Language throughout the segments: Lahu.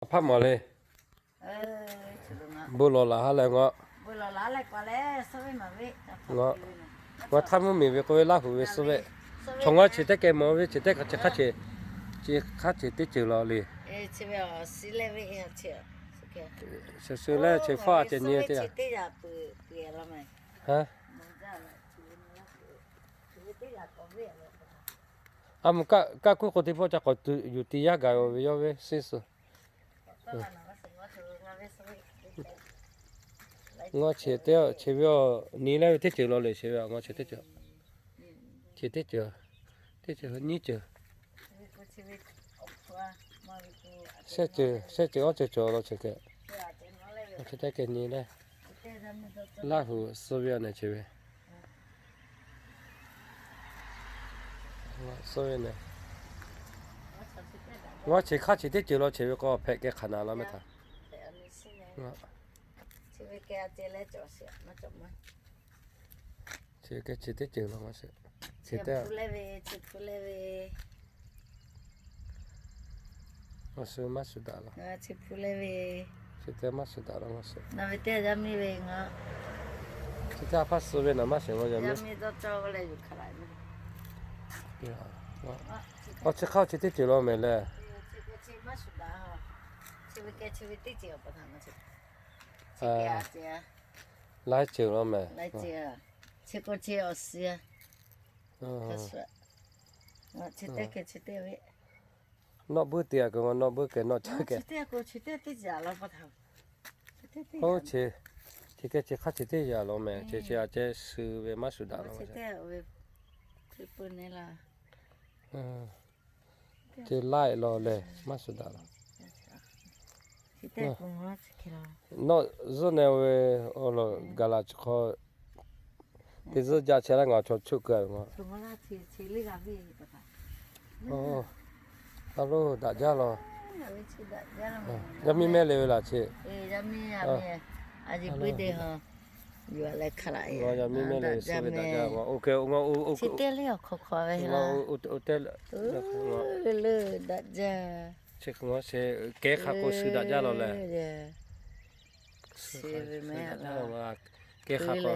A hpaˇ mawˬ le. Bon lawˬ laˬ ha leh ngaˬ, ngaˬ htaˇ mvuhˇ miˬ ve k'oˆ ve Laˇ huˍ ve suh ve, chaw ngaˇ chi teˇ kehˬ mawˬ ve chi teˇ hk'aˇ chi hk'aˇ chi, chi hk'aˇ chi teˇ ceuˬ law le. Shuˍ shuˍ leh chi hpawˇ a ceh nyi teˇ yanˇ, a mvuhˇ kaˆ kuiˉ k'o teˇ pawˆ ca k'awꞈ yuˬ tiˇ yaˇ gaˬ ve yawˇ ve suh suh. Ngaw cheˬ teˇ, cheˬ ve a, nyi leh ve teˇ ceuˬ law le, cheˬ ve a, ngaw cheˬ teˇ ceuˬ, cheˬ teˇ ceuˬ, teˇ ceuˬ nyiˇ ceuˬ, shehˆ ceuˬ, shehˆ ceuˬ awˇ ceuˬ cawˬ law cheˬ kehˬ. Ngaw cheˬ teˇ kehˬ nyi leh, Laˇ huˍ suh ve a nehˬ cheˬ ve. Suh ve nehˬ, ngaw cheˬ hk'aˇ cheˬ teˇ ceuˬ law cheˬ ve k'o hpehꞈ kehˬ hk'aˬ naˍ law mehˆ htaꞈ. Chi kehˬ chi teˇ ceuˬ law, ngaˬ suh maˇ shuˍ daꞈ law. Chi teˇ maˇ shuˍ daꞈ law, ngaˬ suh. Chi teˇ hpaˇ suh ve naˍ maˇ sheˍ law, yaꞈ nyi. Awˬ chi hk'aˇ chi teˇ ceuˬ law mehˍ leh. Laiˉ ceuˬ law mehˍ. Nawˆ buiˇ te a k'o, nawˆ buiˇ kehˬ nawˆ caˇ kehˬ. Oˇ, chi kehˬ chi hk'aˇ chi teˇ yaꞈ law mehˍ, chi chi a ceh suh ve maˇ shuˍ daꞈ law. Chi laiˆ law leh maˇ shuˍ daꞈ law. Nawˬ zuhˆ neh ve awˬ lawn gaˬ la chi hk'aw, teˇ zuhˆ jaˇ chehˇ laˇ ngaˬ chaw chuˆ keu a ve ngaˬ. A loˬ, daꞈ jaˇ law. Yaˇ miˇ mehˆ le ve laˬ chi. Yaˇ miˇ mehˆ le ve suh ve daꞈ jaˇ. Ngaˬ oˇ kehˬ, ngaˬ oˇ, oˇ tehˆ, ngaˬ oˇ tehˆ, ngaˬ oˇ tehˆ, ngaˬ chi ngaˬ sheˍ kehˉ hk'a k'o shu daꞈ jaˇ law leh. Kehˉ hk'a k'o,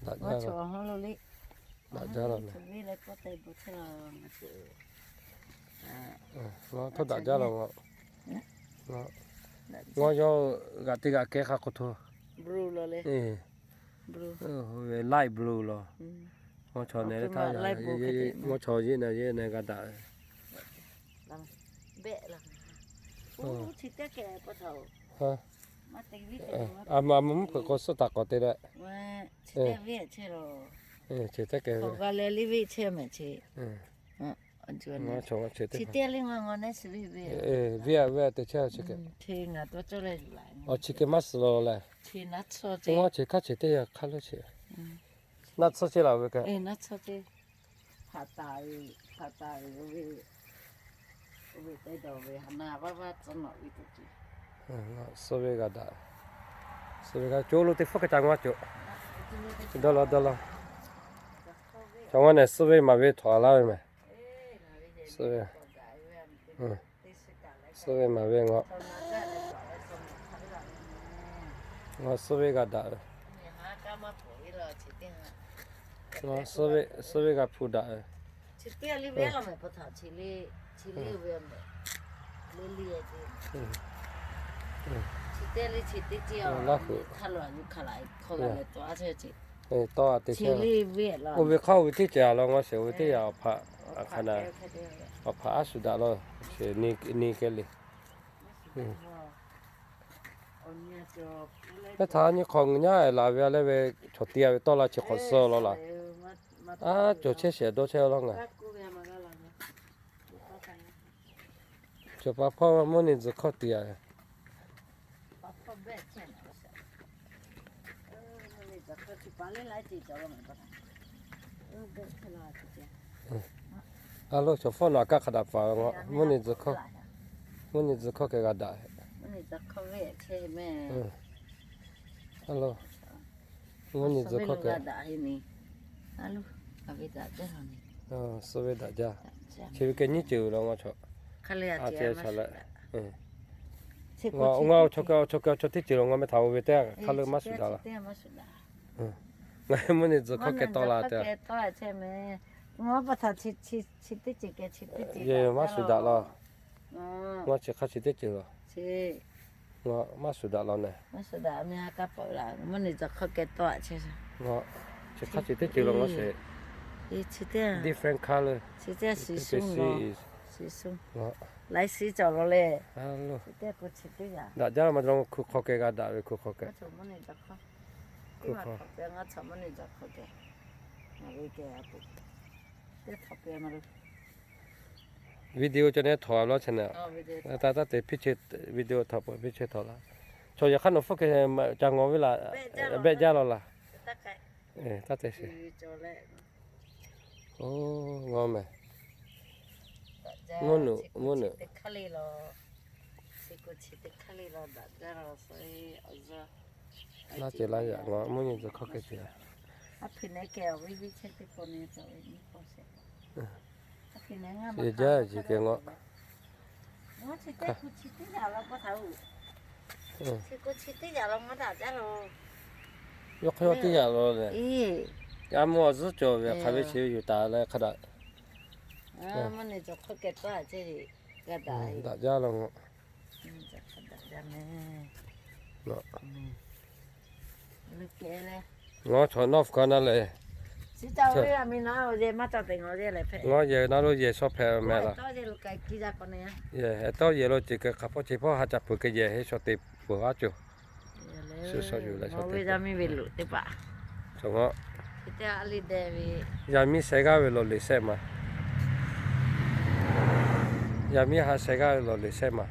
daꞈ jaˇ law, daꞈ jaˇ law leh. Ngaˬ htawˇ daꞈ jaˇ law. Ngaˬ yawˇ g'aꞈ teˇ g'aꞈ kehˉ hk'a k'o htawˇ, light blue law. Ngaˬ chaw nehˬ le htaˇ, ngaˬ chaw yeˇ na yeˇ na g'a daꞈ. A ma mvuhˇ hpeuꞈ k'o suhˉ taˍ k'awꞈ te leh. Chi teˇ kehˬ, venˇ a venˇ a te chehˇ chi kehˬ. Awˬ chi kehˬ maˇ suh law leh. Ngaˬ chi hk'aˇ chi teˇ yanˇ hk'aˇ leuˉ chi. Naˆ tsuhˇ ceˇ laˬ ve kehˬ. Suh ve g'a daꞈ. Suh ve g'a co lo teˇ hpfuhˇ hk'e ca ngaw co. Dawˇ law, dawˇ law. Chaw ngaw nehˬ suh ve maˍ ve htawnˍ laˇ ve mehˍ. Suh ve, suh ve maˍ ve ngaw. Ngaw suh ve g'a daꞈ ve. Suh ve g'a hpu daꞈ ve. Laˇ huˍ tawˇ a te chehˇ. Oˇ ve hk'aˇ oˇ ve teˇ ceuˬ a law, ngaw sheˍ oˇ ve teˇ yanˇ awˬ hpaꞈ, a hk'aˇ na, awˬ hpaꞈ aˉ shuˍ daꞈ law. Sheˍ nyi kehˉ le. Mehˆ htaꞈ nyi hk'awꞈ ngaˬ nyaˇ laˬ ve a leh ve chaw te a ve tawˇ la chi hk'awꞈ suh law laˬ. A cawˬ chehˇ shehˍ dawˇ chehˇ law ngaˬ. Chaw pa hpawˇ mvuhˇ nyi tzuhˬ hkawˇ tiꞈ a. A lo, chaw hpawˇ nawˬ a kaˇ hk'a daꞈ paˍ ve ngaˬ, mvuhˇ nyi tzuhˬ hkawˇ, mvuhˇ nyi tzuhˬ hkawˇ kehˬ g'a daꞈ. A lo, mvuhˇ nyi tzuhˬ hkawˇ kehˬ. Suh ve daꞈ jaˇ. Chi ve kehˬ nyiˇ ceuˬ law ngaˬ chaw. Ngaˬ chaw kaꞈ awˬ chaw kaꞈ awˬ chaw teˇ ceuˬ lo ngaˬ meh htaꞈ oˇ ve teˇ hk'aˇ leuˆ maˇ shuˍ daꞈ la. Ngaˬ mvuhˇ nyi tzuhˬ hkawˇ keh tawˆ la te. Maˇ shuˍ daꞈ la. Ngaˬ chi hk'aˇ chi teˇ ceuˬ lo. Ngaˬ maˇ shuˍ daꞈ la ne. Ngaˬ chi hk'aˇ chi teˇ ceuˬ lo ngaˬ sheˍ. Different color. Laiˉ siˉ cawˬ lo le. Daꞈ jaˇ ma, hkui hk'aw keh g'a daꞈ ve hkui hk'aw keh. Video cawˬ ne htawnˍ a lawˇ channel. Taˇ te picture, video htawnˍ peuˬ picture htawnˍ la. Chaw yaꞈ hk'aˇ nawˬ hpfuhˇ keh ca ngawˬ ve laˬ, behˆ jaˇ law laˬ. Taˇ te sheˍ. Oˇ, ngawˬ meh. Mvuhˇ nuꞈ, mvuhˇ nuꞈ. Laˇ ceuˬ laˇ yaꞈ, ngaˬ mvuhˇ nyi tzuhˬ hkawˇ keh ceuˬ. Yehˬ jaˇ yiˬ keh ngaˬ. Yawˇ hk'aˇ yawˇ teˇ yaꞈ law leh, a mvuhˇ awˬ zuhˉ cawˬ ve hk'aˬ ve che ve yuˬ taˍ leh hk'a daꞈ. Daꞈ jaˇ law ngaˬ. Ngaˬ chaw North Carolina leh, ngaˬ yehˬ na lo yehˬ shaw hpehꞈ meh laˬ. Yehˬ tawˇ yehˬ lo ceˬ keh hk'aˬ hpawˇ ce hpawˇ ha ca peuˬ keh yehˬ heˆ shaw te peuˬ aˉ cawˬ. Suhˍ shaw yuˬ leh shaw te. Yaˇ miˇ sheh g'aˇ ve lawˬ leˬ shehˆ ma. Yaˇ miˇ ha sheh g'aˇ ve lawˬ leˬ shehˆ ma.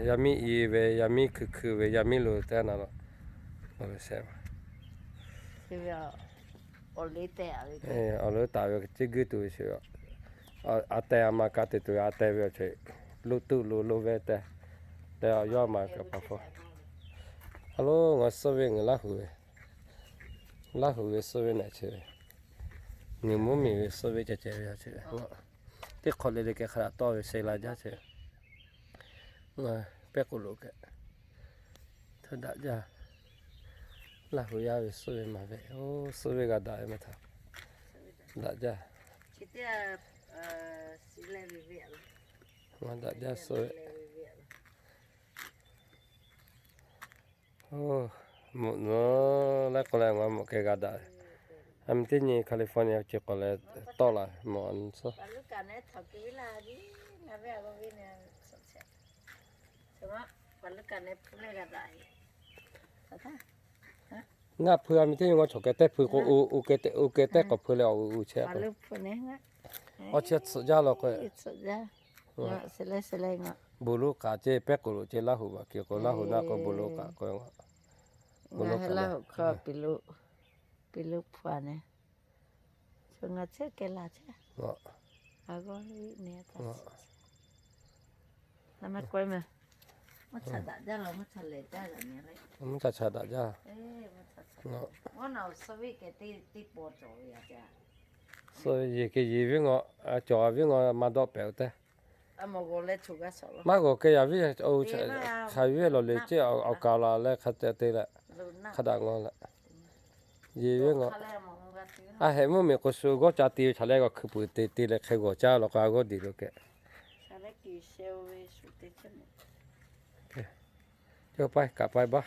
Yaˇ miˇ i ve, yaˇ miˇ hkui hkui ve, yaˇ miˇ lo teˇ na lawˬ, lawˬ leˬ shehˆ ma. Awˬ leuˉ taˍ ve ceˇ guiˇ tuˬ ve sheˍ. A teh a ma ka te tuˬ ve a teh ve awˬ ceuˬ, loˇ tuˆ lo loˇ ve teh, teh awˬ yawˇ a ma kaꞈ paˍ hpawˇ. A lo, ngaˬ suhˆ ve ngaˬ Laˇ huˍ ve, Laˇ huˍ ve suhˆ ve naꞈ che ve, ngaˬ mvuhˇ miˬ ve suhˆ ve ceh ceh ve a che ve. Teˇ hk'awꞈ le le keh hk'a daꞈ tawˇ ve se la jaˇ che. Ngaˬ pehˇ k'oˍ loꞈ keh htaˇ daꞈ jaˇ. Laˇ huˍ yaˇ ve suhˆ ve maˍ ve, oˇ suhˆ ve g'a daꞈ ve maˇ htaꞈ daꞈ jaˇ. Ngaˬ daꞈ jaˇ suhˆ ve. Oˇ, mvuhꞈ nawˉ laiˉ k'o leh ngaˬ mvuhꞈ keh g'a daꞈ. A mi teˇ nyi California ce k'awꞈ leh tawˆ la mvuhꞈ a nu tcuhˇ. Ngaˬ hpui a mi teˇ nyi ngaˬ chaw keh tehˇ hpui k'o, u keh tehˇ k'awꞈ hpui leh awˬ u chehˇ k'o, awˬ chi tsuhꞈ jaˇ law k'o. Bon loˉ k'aꞈ ce, pehˇ k'oˍ loꞈ ce, Laˇ huˍ baˬ keh k'o, Laˇ huˍ naˆ k'o bon loˉ k'aꞈ k'o, bon loˉ k'aꞈ. Mvuhˇ cha cha daꞈ jaˇ. Suhˆ ve yehˬ keh yehˬ viˉ ngaw, cawˬ viˉ ngaw maˇ dawˆ pehꞈ-oˬ tehꞈ. Maˇ g'awˬ keh yaꞈ viˉ, chaꞈ viˉ lawˬ le ceˇ awˬ kaˍ laˬ leh hk'a te leh, hk'a daꞈ ngaw leh, yehˬ viˉ ngaw. A hehꞈ mvuhˇ miˬ k'o shu g'awˇ ca te ve chaꞈ leh g'awˬ hkui puiˍ te te leh hk'e g'awˬ caˇ law k'o a g'awˇ deˬ lo keh. Cawˇ paiˇ kaꞈ paiˇ baˇ.